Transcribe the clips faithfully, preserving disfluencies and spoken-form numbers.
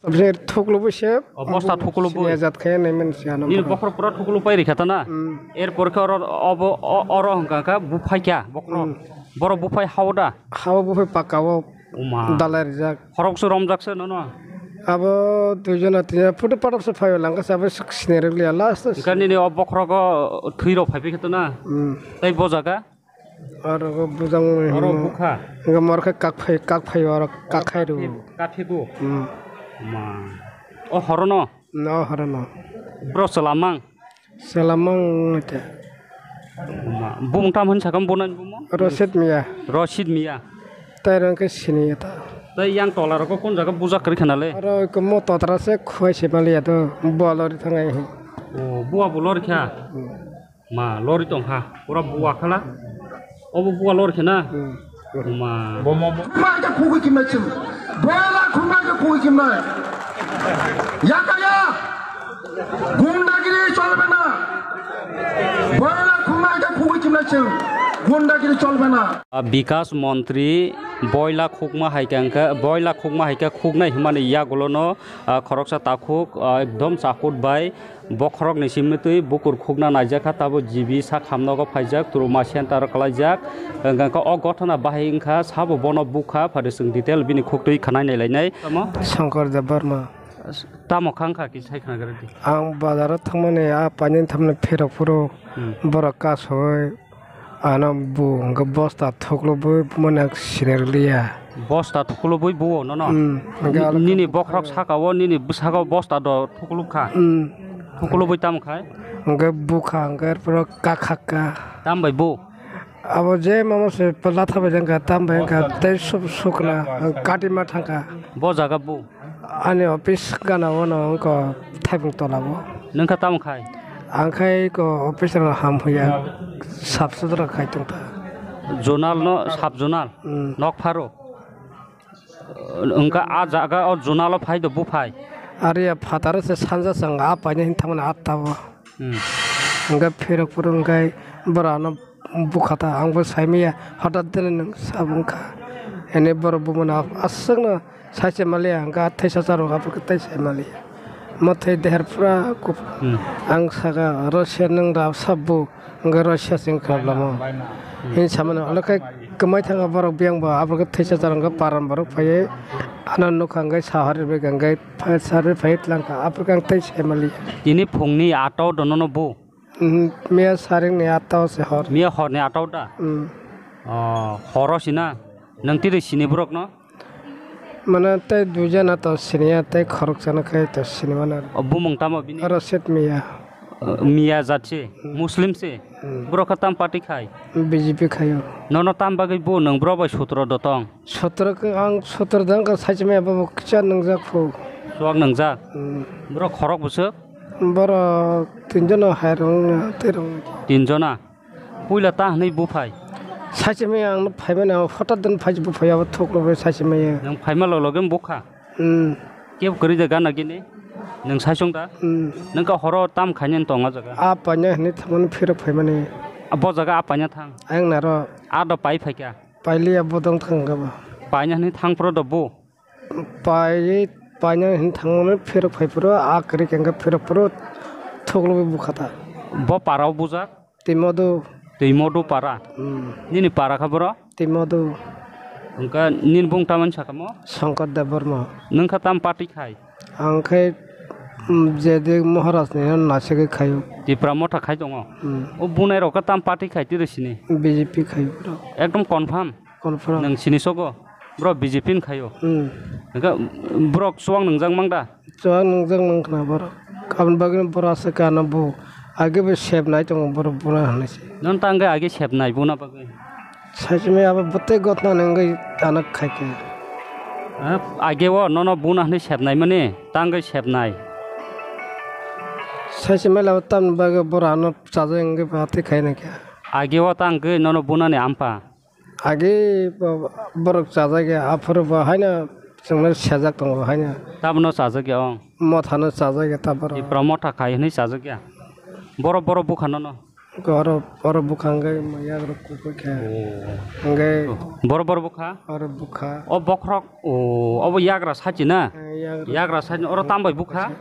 Abse thuklubu se. O, bosta thuklubu. Sini ajat khe nai man se ano Nini bokhorok. Bokhorok pura thuklu pai rikha ta na? Hmm. Er por khe oro obo, o-, oro hwnkha khe buphai kha bokhorok. Hmm. Borok buphai hao da? Hao buphai pakka o. Uma. Dalai rijak. Khoroksa romjak se nono? Abo duijona tinjona photo patok se phaio langkha se abo sini rwkliya last. Hwnkhe nini o bokhorogo thwi rok phai phai khe to na? Hmm. Tei bo jaga? Oro bujang. Oro bukha. Hwnkhe mor khe kak phai, kak phai oro kak khai rw. Kathego. Hmm. Ma. O horono? No horono. Bro Salamang. Salamang te. Ma. Bumung tam hwn sakam bonan bumung? Rosit Miya. Rosit Miya. Tai rang khe sini ta. Tai yang tola rok kon jaga buja kri khana le? Oro ko mo totra se khwai se bali ya to. Bo lori thangai. O, bua bo lori kha. Hmm. Ma, lori tong kha. Pura bua khala. Obo bua lori khe na? Hmm. Ma. Khumai khe khugui kimnai chwng. Boila khumai khe khugui kimnai. Yakaya. Gundagiri cholbe na. Boila khumai khe khugui kimnai chwng. Gundagiri cholbe na. Bikas montri boila khukma hai khe, boila khukma hai khe khuknai hwnmani yagulono, ah, khoroksa takhuk, ah, ekdom chakut bai. Bokhorokni simi twi bukur khukna naijak kha, tabuk G B sak hamnogo phaijak, trauma center o kwlaijak. Hwnkhe o gothona bahai wngkha, sabo bono bukha, phade chwng detail bini khuk twi khanai nailainai. Tamo? Shankar Debbarma. Tamo kha wngkha kisa sai khna gra di. Ang bazaro thangmani, a painani thangmani pherok phuru Hmm. borok kasoi. Ano bu hwnkhe bosta thuklubwi bumani ang sini rwliya. Bosta thuklubwi buo nono? Hmm, hwnkhe Ni-, alka nini bukha. Bokhorok saka o nini bwsako bosta do thuklub kha? Hmm. Thuklubwi tamo khai? Hwnkhe bukha hwnkhe arpore kakhakka. Tambai bu? Abo je mamo se pala thabai jangkha tambai wngkha tei sub sukna katima thangkha. Bo jaga bu? Ani office gana o no wngkha thaibung tola o. Nwng kha tamo khai? Ang khai ko office rok ham huya sap sutra khai tong ta. Zonal no sub zonal? Hmm. Nok pharo? Wngkha a jaga o zonal o phai do buphai? Ari ya phataro se sanja chwng a paina hin thangmani atta o. Hmm. Hwnkhe phirok phuru hwnkhe borok ano bukha ta, ang bo saimaya, hothat dini nwng sabo wngkha. Ene borok bumano aswkno saise maliya, hwnkhe a thaisa charwk aphuru khe tei sai maliya. Mwthai deher pura kup-, Hmm. ang saka, "Rosia nwng rap sap bu?" Hwnkhe Rosia se wngkha lama. Hmm. Hini samani, olo khe kwmai thangkha borok biyang bo, aphuru khe thaisa charwk hwnkhe paran borok phaiwi ano nukha, hwnkhe sahari bai hwnkhe phai-, sahari phaiwi twlang kha, aphuru khe ang tei sai maliya. Tini phungni ato donono bu? Mhm, miya saringni atta o se hor. Miya horni atta o da? Mm. Oh, horo sina? Nang tiri sini borok no? Mane tei duijana to siniya, tei khoroksano khe to sinimano. O bumung tamo bini? Oro set miya. Uh, miya jat se? Mm. Muslim se? Mm. Borok khe tam party khai? B J P khaio. Nono tam bagwi bo nwng borok bai sutro dotong? Sutro khe ang sutro dang kha saichimaya bobo kisa nwngjak phu. Chuak nwngjak? Mm. Borok khorok bwswk? Borok tinjono hairung twi rung. Tinjona? Puila ta hwnwi buphai? Saichimaya ang phaimani ang hothat din phai buphai abo thuklo bai saichimaya. Nwng phaima log loge bukha? Hmm. Kebo kwrwi da gana gini? Nwng saisong da? Hmm. Nwng ka horo tam khainani tong o jaga? A paina hwnwi thangmani phirok phaimani. A bo jaga a paina thang? Ayang naro. A do pai phaikha? Pailiya bodong thang kha ba. Paina hwnwi thang phro do bo? Pai, paina hin thangmani phirok phai phuru, a kwrwi khe hwnkhe phirok phuru thukluwi bukha ta. Bo para o bujak? Twi modu. Twi modu para? Hmm. Nini para kha boro? Twi modu. Hwnkhe nini bung tamani sakamo? Shankar Debbarma. Nwng kha tam party khai? Ang khe, um, jede Maharaj ni naisegwi khaio. Tipra Motha khai tongo? Hmm. O bunai rok khe tam party khai tiro sini? B J P khai bro. Ekdom confirm? Confirm. Nwng sini sogo? Bro B J P ni khaio. Hmm. Hwnkhe borok chuwak nwngjak mang da? Chuwak nwngjak mang khna borok. Aboni bagwi borok aswk khe ano bo age bo sep nai tongo borok buna hinwi se. Nono ta wngkhe age sep nai buna bagwi? Saichimai abo bwtwi gotna ni wngwi ano khaikhe. Ha? Age o nono buna hinwi sep nai mani ta wngkhe sep nai. Saichimai labo tamni bagwi borok ano chajak wngwi ba twi khai nai khe. Age o ta wngkhe nono bunani ampa. Age bo-, borok chajak ya, aphuru bo haino chwngno sejak tongo haino. Tabukno chajak ya ong? Mothano chajak ya ta borok. Tipra Motha khai hwnwi chajak ya? Borok, borok bukha nono? Oro, oro bwkha hwnkhe yagra kuphai kha. Oh. Hwnkhe Borok, borok bwkha? Oro bwkha. O bokhorok, o, obo yagra sachi na? Eh, yagra. Yagra sachi, oro tambai bwkha?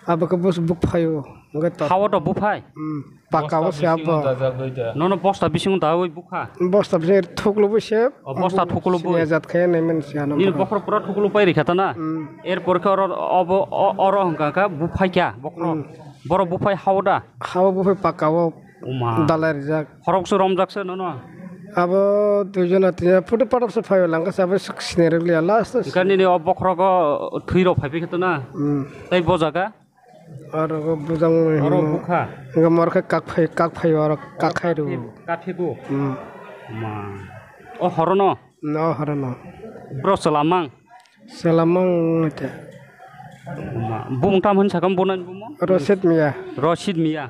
Abo khe bus buk phaio. Hwnkhe to. Hao to buphai? Hmm. Paka o se abo. Nono bosta bisingo dawi bukha? Bosta bisingo thuklubo se. O bosta thuklubo. Sini ajat khe nai man se ano. Nini bokhorok pura thuklu pai rikha ta na? Hmm. Er por khe oro obo, o-, oro hwnkha kha buphai kha bokhorok. Hmm. Borok buphai hao da? Hao buphai paka o. Uma. Dalai rijak. Khoroksa romjak se nono? Abo duijon na tinjon photo patok se phaio langka se abo sini rwglia last. Hwnkha nini o bokhorogo thwi rok phaipai khe to na? Hmm. Tei bo jaga? Oro bujang oro himo. Bukha. Hingke morokhe kakphai, kakphai oro kakhai rwo. Kathego. Hmm. Ma. O horono? No horono. Bro Chwlamang? Chwlamang te. Ma. Bumung tam hwn sakam bonani bumo? Rosit Miya. Rosit Miya.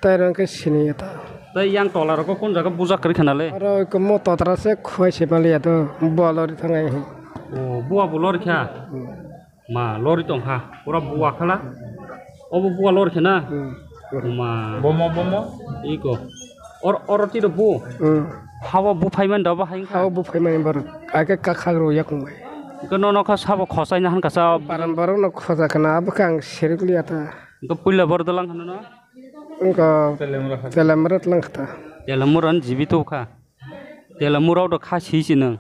Tai rang khe sini ta. Tai yang tola rok kon jaga bujak kri khana le? Oro ko mo totra se khuai se bali ya to. Bo lori thangai. O, bua bo lori kha? Hmm. Ma, lori tongkha, pura bua khala. Obo bua lori khe na? Hmm. Ma. Bomo, bomo. Iko. Or, oro tiro bu. Hmm. Hawa bu phaiman da, obo haing kha? Hawa bu phaiman bar. Ake kakhagro yakung bai. Iko no, no kha sabo khosai na han kasa. Paran baro no khoja kana, abo khe ang serikli ata. Iko puila bor dalang hano no? Iko Telemura kha. Telemura tlang khata. Telemura ni jibi tu kha. Tela murao do kha si si nwng.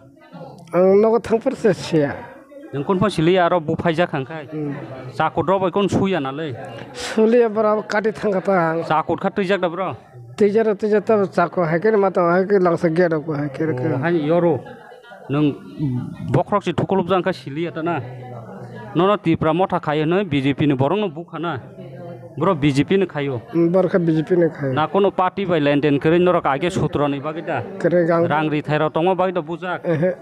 Ang nogo thangphar se siya. Nwng kun phang sili aro bu phaijak hang khai. Hmm. Chakut rok bai kun suya na le. Suliya bora kati thang kata ang. Chakut kha twijak da bro. Twijak twijak ta chakut hai khe ma ta hai khe langsa gate rok hai khe. Oh, hai yoro. Nwng bokhorok si thukuluk jang kha siliya ta na. Nono Tipra motha khai hwnwi B J P ni borok no bukha na. Bro B J P ni khaio. Borok kha B J P ni khaio. Na kono party bai lenden kwrwi norok age sutro ni bagwi da. Kwrwi gang. Rang rithai rok tongma bagwi da bujak. Ehe.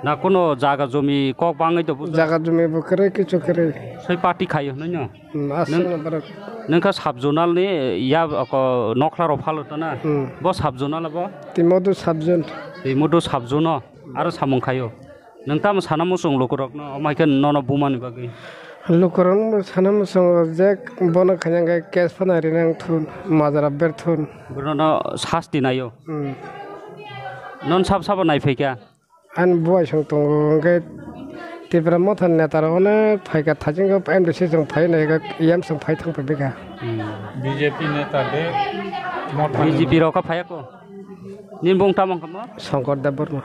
Na kono jaga jumi kok bangwi da bujak. Jaga jumi bo kwrwi kichu kwrwi. Soi party khaio hwnwi no. Hmm, aswk nwng, no borok. Nwng kha sub zonal ni ya ko nokhla rok phalo ta na. Hmm. Bo sub zonal bo? Timodu sub zone. Timodu sub zone no. Aro samung khaio. Nwng tamo sana muchung lukurokno, omo hai khe nono bumani bagwi? Lukurokno sana muchungo je bono khaina hwnkhe case phano rinang thun, majra ber thun. Bono sasti naio. Hmm. Non sab sabo nai phaikha? Ani buai song tongo hwnkhe Tipra Motha ni neta rok onek phaikha, thajingo M D C song phai naikha, E M song phai thang phaikha. Hmm. B J P neta de Motha ni. B J P rok kha phaiya ko? Nini bung tamo wngkha mo? Shankar Debbarma.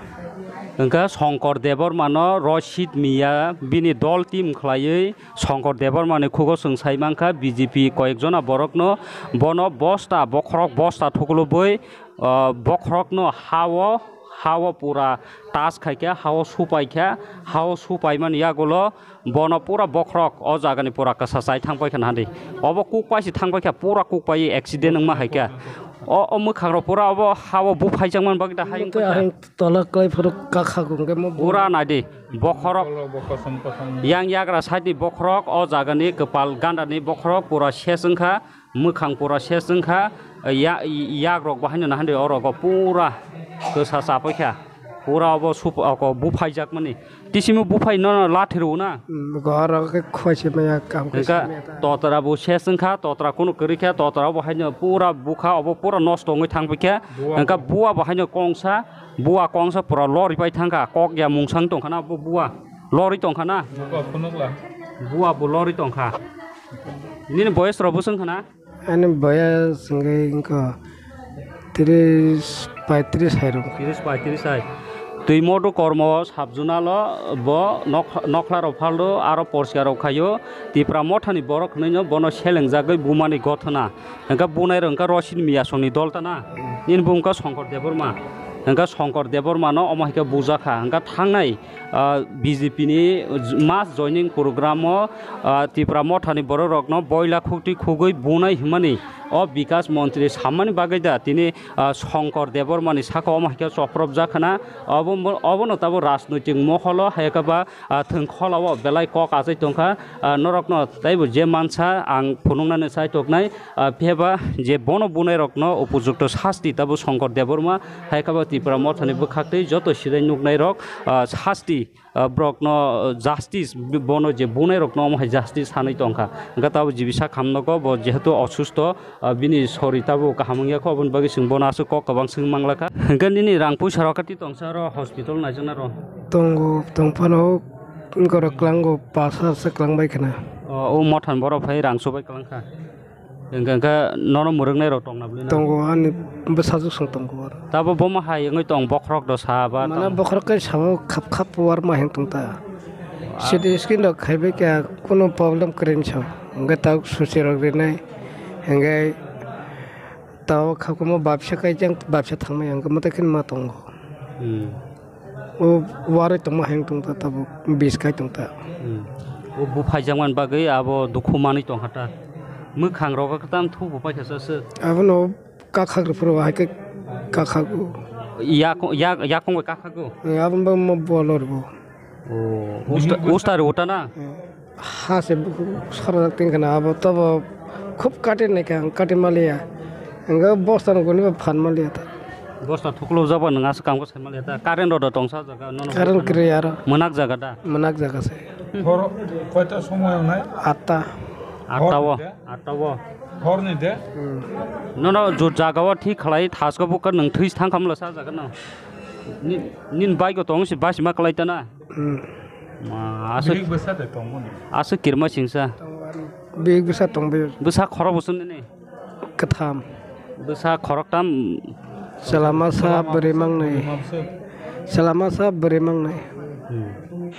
Wngkha Shankar Debbarma no Rosit Miya bini dol team khlaiwi Shankar Debbarma ni khugo chwng sai mankha B J P koyek jona borok no bono bosta bokhorok bosta thuklubui, ah, bokhorok no hao, hao pura tas khaikha, hao supaikha, hao supaimani yagulo bono pura bokhorok o jagani pura kwsa chai thang paikha nahadi. Obo kuk paisi thang paikha, pura kuk pai accident wngma haikha. O, o mwkhang rok pura obo hao bu phaijakmani bagwi da hai wngkha. Tola kwlai phuru kakha gungkhe mo pura naidi bokhorok. Yang yagra side ni bokhorok, o jagani kwpal ganda ni bokhorok pura ses wngkha. Mwkhang pura ses wngkha, ya-, yak rok bo haino nahandi o rogo pura kwsa chapaikha, pura obo sup-, oko buphaijakmani. Tisimo buphai no lathi rw na? Ghor rok khe khoi se maya kam khe. Hwnkha se maya ta. Totra bo ses wngkha, totra kunu kwrwi kha, totra bo haino pura bukha, obo pura nosto wngwi thangpaikha. Hwnkha bua bo haino kongsa, bua kongsa pura lori pai thangkha, kok ya mungsang tongkha na bo bua, lori tongkha na? Bua bo lori tongkha. Nini boyes rok bwswk wngkha na? Ani boyes hwnkhe wngkha tris paitris hai rok. Tris paitris hai. Twi modu kormo sub zonal o bo nok-, nokhla rok phaldo, aro porsia rok khaio. Tipra Motha ni borok hwnwi no bono selengjagwi bumani gothona. Hwnkhe bunai rok hwnkhe Rosit Miyasong ni dol ta na. Nini bung wngkha Shankar Debbarma. Hwnkhe Shankar Debbarma no omo hai khe bujakha. Hwnkhe thangnai ah, B J P ni mass joining program o, ah, Tipra Motha ni borok rok no boila khuktwi khugwi bunai hwnmani o Bikas Montri sammani bagwi da tini, ah, Shankar Debbarma ni saka omo hai khe chopropjak khna. Obo, obono tabuk rajnoitik moholo hai khe ba, ah, thwng khola o belai kok achai tongkha. Ah, norok no teibo je mansa ang phunuknani chai toknai. Ah, phiya ba je bono bunai rok no upojukto sasti tabuk Shankar Debbarma hai khe ba Tipra Motha ni bwkhak tei joto sidai nuknai rok, ah, sasti ah, borokno, ah, justice, bi-, bono je bunai rokno omo hai justice sanwi tongkha. Hwnkhe tabuk G B sak hamno kho, bo jehetu osusto, ah, bini sori tabuk kaham wngya kho, oboni bagwi chwng bono aswk kok kwbang swng manglakha. Hwnkhe nini rang puisa rok kati tongsa aro hospital naijakna ro? Tongo, tongphano, wngkoro klango, pas hajar se klangbai khna. O, o mothan borok phai rang chubai klangkha. Hwnkhe, hwnkhe nono mwrwknai rok tongna bwlwi na? Tongo, ani bwsajwk song tongo aro. Tabo bomo hai wngwi tong, bokhorok do sa ba. Mana tamo? Bokhorok kai sabo khap khap warma heng tong ta. Ah. C T scan rok khaibai kha, kuno problem kwrwi sa. Hwnkhe tabuk susi rok rinai, hwnkhe tabuk khakuma babsa kai jang, babsa thangmai hwnkhe mwtai khe ma tongo. Hmm. O warwi tongma heng tong ta tabuk, bis kai tong ta. Hmm. O buphaijak man bagwi abo dukhu manwi tong kha ta. Mwkhang rogo kwtam thu bo paikha sa se. Abono kakhak rw phuru hai khe kakhak o. Yakung, yak-, yakung bai kakhak o? Eh, abo bo mo bolor bo. O, usta, usta rw ta na? Eh. Ha se bu-, sorajak tin khna abo tobo khub katin naikha ang katin maliya. Hwnkhe bosta no goniba phan maliya ta. Bosta thuklubjak ba nwng aswk kam khe sai maliya ta. Current rok da tongsa jaga nono. Current kwrwi aro. Mwnak jaga da? Mwnak jaga se. Hor koita somoy wngnai? Atta. Atta o. Hor ni de? Atta o. Hor ni de? Hmm. Nono jut jaga o thik khlai thasko bukha nwng thwi thang khamla sa jaga no. Ni, nin bike o tong si basi ma klai ta na? Hmm. Ma, aswk, bihik bwsa de tongmani. Aswk kirma singsa. Bihik bwsa tongbaio. Bwsa khorok bwswk nini? Kwtham. Bwsa khoroktam. Chwla masa bwrwi mangnwi. Chwla masa bwrwi mangnwi. Hmm.